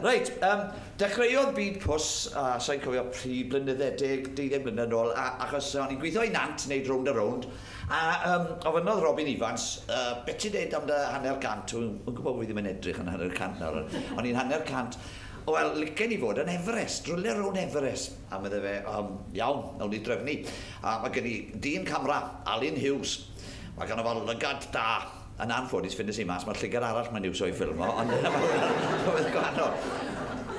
Reit, dechreuodd Byd Pws, a sa'n cofio pryd, blynydde, 10, 12 blynedd nôl, achos o'n i'n gweithio i Nant, wneud Rownd a Rownd, a ofynnodd Robin Ifans, beth ti'n deud am dy 150? Dwi'n gwybod bod fi ddim yn edrych yn 150 nawr, ond o'n i'n 150. Wel, licen i fod yn Everest, rwle rownd Everest. A medde fe, iawn, nawn ni drefnu. A mae gen i dyn camera, Alun Hughes. Mae ganddo fo lygad da. Yn anffodus, ffindes i mas, mae'r llygad arall mae'n iwso i ffilmo, ond mae'n beth gwahanol.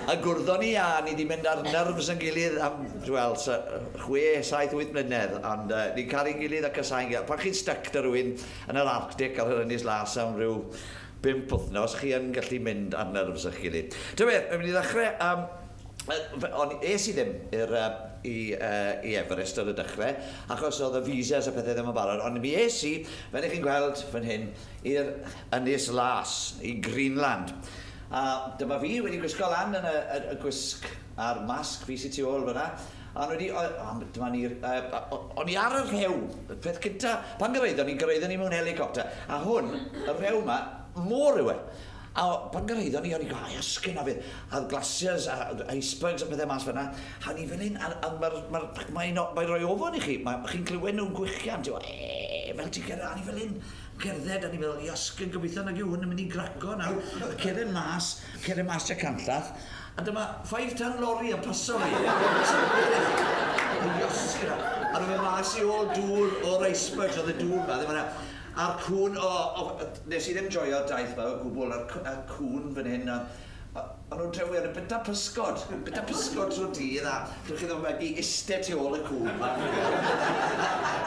A gwrddon ni a ni wedi mynd ar nerves yn gilydd am, wel, 6, 7, 8 mlynedd, ond ni'n caru'n gilydd ac ysau'n gilydd. Pan chi'n stuck 'da rhywun yn yr Arctic ar yr Ynys Las am ryw 5 wythnos, chi yn gallu mynd ar nerves eich gilydd. Ta beth, mae'n mynd i ddechrau, ond es i ddim i'r, i Everest ar y dechrau, achos oedd y visas a pethau ddim yn barod, ond mi es i, fel ych chi'n gweld fan hyn, i'r Ynys Las, i Greenland. A dyma fi wedi gwisgo lan yn y gwisg a'r masg fi sy'n tu ôl fyna. Ond wedi, dyma ni, o'n i ar y rhew, y peth cynta, pan gyraeddon ni mewn helicopter, a hwn, y rhew yma, môr yw e. A pan gyraeddon ni, o'n i'n gwael, esgyn a fydd, a glaciers a icebergs a pethau mas fyna, a o'n i fel hyn, a mae'n rhoi ofon i chi, chi'n clywed nhw'n gwichian, ti'n gwybod, fel ti'n cerdded, a o'n i fel hyn, cerdded, a o'n i'n meddwl, iasgyn, gobeithio nag yw hwn yn mynd i graco nawr, a cerdded mas tua canllath, a dyma 5-ton lorry yn paso fi. Iasgyn, a nhw'n mynd mas i ôl dŵr o'r icebergs, oedd y dŵr ma, ddim yna. A'r cwn, nes i ddim joio'r daith ma o gwbl, a'r cwn fan hyn, o'n nhw'n drewi, o'n nhw'n byta pysgod trwy'r dydd, a dych chi ddim wedi iste tu ôl y cwn ma.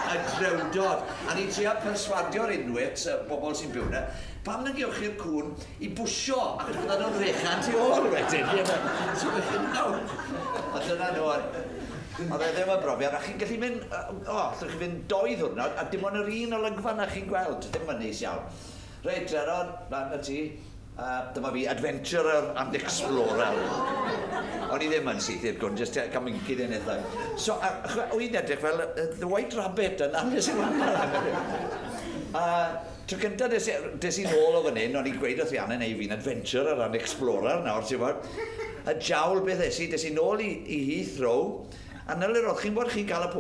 A drewdod. A ni'n trio perswadio'r Inuit, y bobl sy'n byw yna, pam na gewch chi'r cwn i bwsio, ac byddan nhw'n rechan tu ôl wedyn. So, a dyna nhw. Oedd e ddim yn brofiad, a chi'n gallu mynd, allwch chi fynd 2 ddiwrnod, a dim ond yr un olygfa na chi'n gweld, ddim yn neis iawn. Reit, Gerard, lan na ti. Dyma fi, adventurer and explorer. O'n i ddim yn syth i'r gwn, jyst cael mynci ddyn eitha. So, o'n i'n edrych fel The White Rabbit yn Alice in Wonderland. Tro cyntaf des i nôl o fan hyn, o'n i'n gweud wrth Rhiannon, ei fi'n adventurer and explorer nawr, ti'n gwybod. Y jawl beth es i nôl i Heathrow, a na le roedd chi'n bod chi'n cael y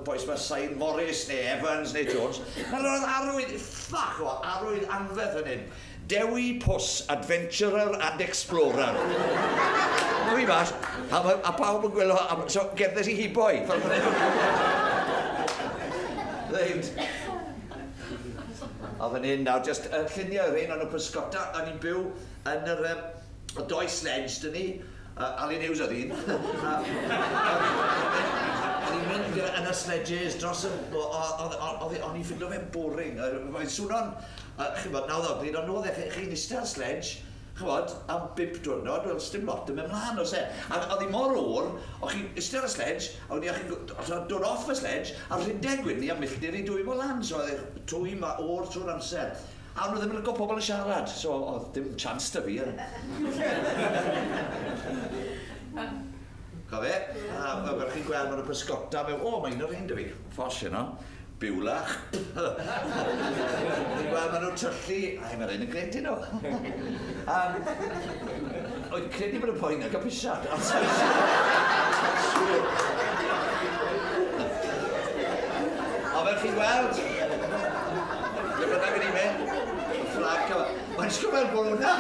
boes ma Sain Morris neu Evans neu Jones, na le roedd arwydd, ffach o, arwydd anferth fan hyn. Dewi Pws, Adventurer and Explorer. Mae fi mas, a pawb yn gwylio, so gerddes i hiboi. Reit. A fan hyn nawr, just lluniau rhain o'n nhw pysgota, o'n i'n byw yn yr doi sledge dyn ni, Alun Hughes oedd un. O'n i'n mynd yn y sledges dros y... O'n i'n ffindo fe'n boring. Mae'n swnio'n... Chi'n bod, nawr ddogli, ond oedd e, chi'n eistedd ar sledge, ch'mod, am 5 diwrnod, wel, sdim lot yn mynd mlaen, oes e. A oedd hi mor oer, o'ch chi'n eistedd ar y sledge, a wedyn o'ch chi'n dod off y sledge, a rhedeg wedyn ni am milltir i dwymo lan, so oedd e twym a oer trwy'r amser. A nhw ddim yn licio pobl yn siarad, so oedd dim chance da fi. Cofio? A fel chi'n gweld, maen nhw'n pysgota mewn, o, mae un o'r un da fi, ffos, you know. Biwlach. Chi'n gweld, maen nhw'n tyllu. Ai, mae'r un yn gret i nhw. Oedd credu bod y poen yn cael pisiad. A fel chi'n gweld, lle bynnag yn i'n mynd, y fflag cyfa. Mae'n sgwr fel bod hwnna.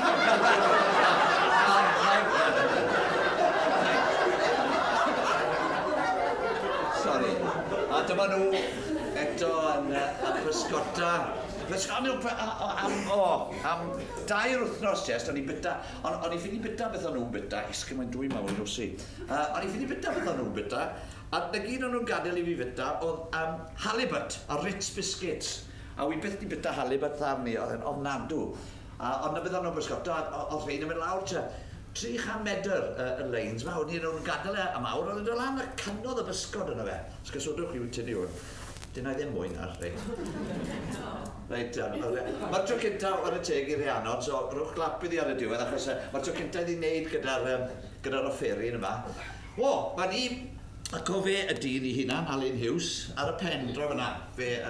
Sorry. A dyma nhw eto yn pysgota. Am 2 wythnos jest, o'n i'n byta, o'n i'n ffili byta beth o'n nhw'n byta, esgyn mae'n dwy mawr yn wsi. O'n i'n ffili byta beth o'n nhw'n byta, a na gyd o'n nhw'n gadael i fi fyta oedd halibut a Ritz biscuits. A wi byth di byta halibut ddarn ni, oedd e'n ofnadw. Ond na beth o'n nhw'n bysgota, oedd rhain yn mynd lawr tua 300 medr y lines ma, o'n nhw'n gadael e am awr, oedd yn dod lan a cynnodd y bysgod yno fe. Sgysodwch chi wyt tynnu hwn. Dyna i ddim mwy nawr, reit. Reit, mae'r tro cyntaf ar y teg i Rhiannon, so rhowch glap iddi ar y diwedd, achos mae'r tro cyntaf iddi wneud gyda'r offeryn yma. O, mae ni, ac o fe y dyn i hunan, Alun Hughes, ar y pen draw fyna, fe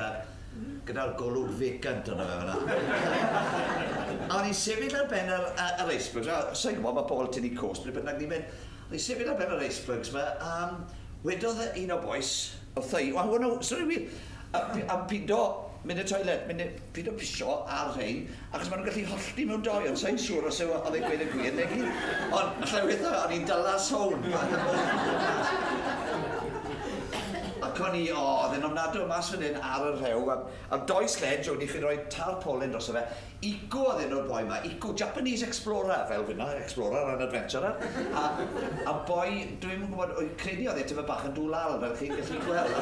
gyda'r golwg vacant yna fe fyna. A o'n i'n sefyll ar ben yr icebergs, a sa'n gwybod, mae pobl tynnu cost, ble bynnag ni'n mynd. O'n i'n sefyll ar ben yr icebergs ma, wedodd un o bois, wrtha i, wel, no, sorry wir, a pido mynd i'r toilet, mynd pido pisio ar rhain, achos maen nhw'n gallu hollti mewn doi, ond sa'n siŵr os yw oedd e'n gweud y gwir neu gyd. Ond allai weithio, o'n i'n dyla sôn. Ac o'n i, o, oedd e'n ofnadwy mas fan hyn ar y rhew, a doi sledge, o'n i chi'n rhoi tarpaulin dros fe. Iko oedd enw'r boi ma, Iko, Japanese Explorer, fel fyna, Explorer and Adventurer. A boi, dwi'n gwybod, o'i credu oedd e tyfa bach yn dwlal, fel chi'n gallu gweld.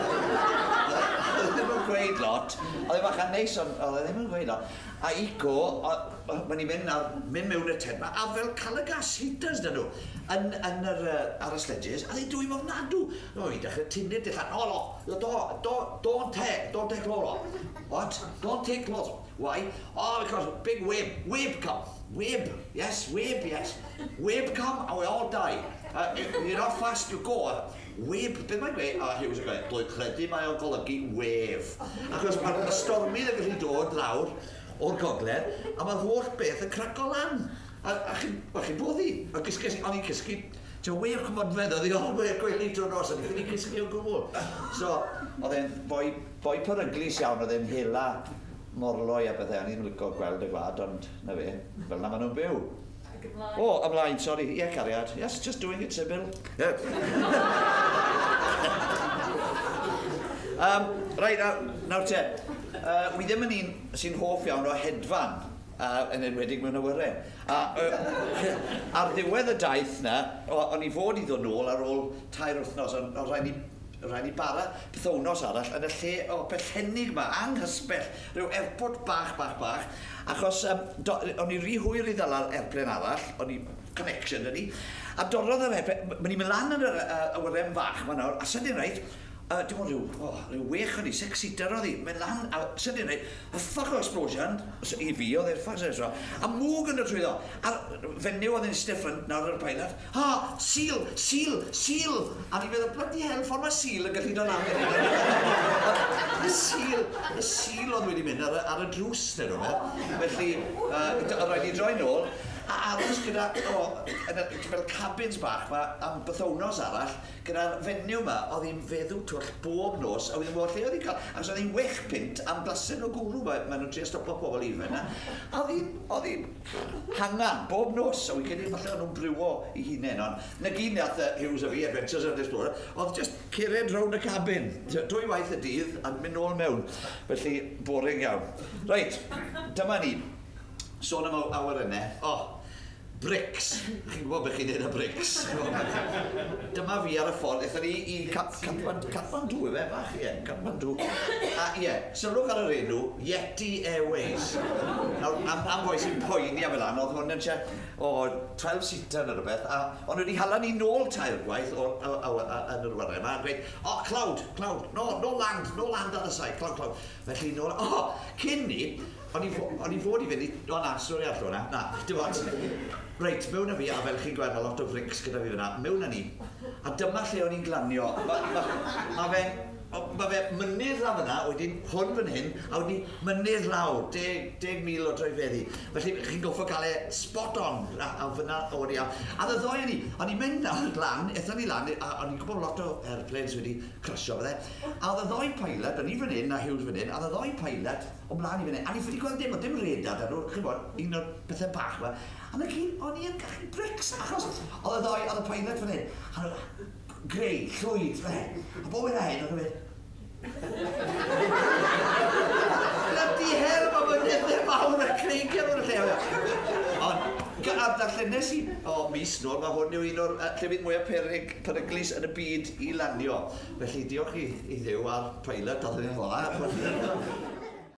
Oedd e ddim yn gweud lot, oedd e bach yn neis, ond oedd e ddim yn gweud lot. A Iko, mae'n i'n mynd mewn y tent ma, a fel cael y gas heaters dyn nhw, yn yr, ar y sledges, a dweud dwi'n ofnadw. No, i'n dechrau tynnu'r dillad, no, no, don't take clothes off. What? Don't take clothes off. Why? Oh, because big wave come. Wave, yes, wave, yes. Wave come and we all die. You're not fast, you go. Wave, beth mae'n gweud? A Hughes yn gweud, dwi'n credu mae o'n golygu wave. Achos mae'r stormydd yn gallu dod lawr o'r gogledd, a mae'r holl beth yn craco lan. A chi'n boddi. A o'n i'n cysgu, ti'n wave cymodfedd, oedd i o'r gwely drwy'r nos, o'n i'n cysgu o gwbl. So, oedd e'n boi peryglus iawn, oedd e'n hela morloi a bethau, o'n i'n licio gweld y gwlad, ond na fe, fel na maen nhw'n byw. O, ymlaen, sorry, ie, cariad. Yes, just doing it, Sybil. Yeah. Right, nawr te, wi ddim yn un sy'n hoff iawn o hedfan, yn enwedig mewn awyren. Ar ddiwedd y daith na, o'n i fod i ddod nôl ar ôl 3 wythnos, ond rhaid ni bara pythownos arall yn y lle o pellennig ma, anghysbell, rhyw airport bach, bach, achos o'n i rhy hwyr i ddala'r airplane arall, o'n i connection dyn ni, a dorrodd yr airplane, ma'n i'n mynd lan yn yr awyren fach ma nawr, a sydyn reit, dim ond rhyw 6 o'n i, 6-seater oedd hi, mynd lan, a sydyn reit, a fuck o explosion, i fi oedd e'r fuck, a mwg yn dod trwyddo, a'r fenyw oedd yn eistedd ffrynt nawr ar y pilot, ha, seal, seal, seal, a ni'n meddwl, bloody hell, ffordd mae seal yn gallu dod lan. Y seal oedd wedi mynd ar y drws neu rhywbeth, felly, rhaid i droi nôl, a aros gyda, fel cabins bach ma, am bythownos arall, gyda'r fenyw ma, oedd hi'n feddw twll bob nos, a oedd hi'n gwybod lle oedd hi'n cael, achos oedd hi'n 6 punt am glasen o gwrw, maen nhw'n trio stopo pobl ifanc yna, a oedd hi'n hangan bob nos, a wy'n credu falle o'n nhw'n briwo i hunain, ond na gyd nath Hughes a fi, Adventures and Explorer, oedd just cered rownd y cabin, 2 waith y dydd, a mynd nôl mewn, felly boring iawn. Reit, dyma ni. Sôn am awyrennau. O, bricks. Chi'n gwybod beth chi'n neud â bricks. Dyma fi ar y ffordd. Aethon ni i Kathmandu, efe, bach, ie, Kathmandu. A ie, sylwch ar yr enw, Yeti Airways. Nawr, am foi sy'n poeni am fel an, oedd hwn yn tua, 12-seater neu rhywbeth, a ond wedi hala ni nôl 3 gwaith yn yr awyren yma, a gweud, oh, cloud, cloud, no, no land, no land on the side, cloud, cloud. Felly nôl, cyn ni, o'n i fod i fynd i... O na, stori arall o'na. Na, dim ots. Reit, mewn â fi, a fel chi'n gweld, mae lot o frics gyda fi fyna, mewn â ni. A dyma lle o'n i'n glanio. Mae fe mynydd lawr fyna, wedyn hwn fan hyn, a wedyn mynydd lawr, 10,000 o droedfeddi. Felly chi'n goffo cael e spot on, a fyna o'n i. A y ddoi o'n i, o'n i'n mynd lan, aethon ni lan, a o'n i'n gwybod lot o airplanes wedi crasio fydde. A oedd y ddoi pilot, o'n i fan hyn a Hughes fan hyn, a oedd y ddoi pilot o mlaen i fan hyn, a ni ffili gweld dim, oedd dim radar da nhw, chi'n gwybod, un o'r pethau bach yma. A na gyd, o'n i yn gallu bricks, achos oedd y ddoi, oedd y pilot fan hyn. A grey, llwyd, fe. A bob yn hyn, oedd yn mynd... Bloody hell, mae mynyddau mawr a creigiau yn y lle. Ond, a darllenes i, mis nôl, mae hwn yw un o'r llefydd mwyaf peryglus yn y byd i lanio. Felly, diolch i Dduw a'r pilot, oedd yn hwnna.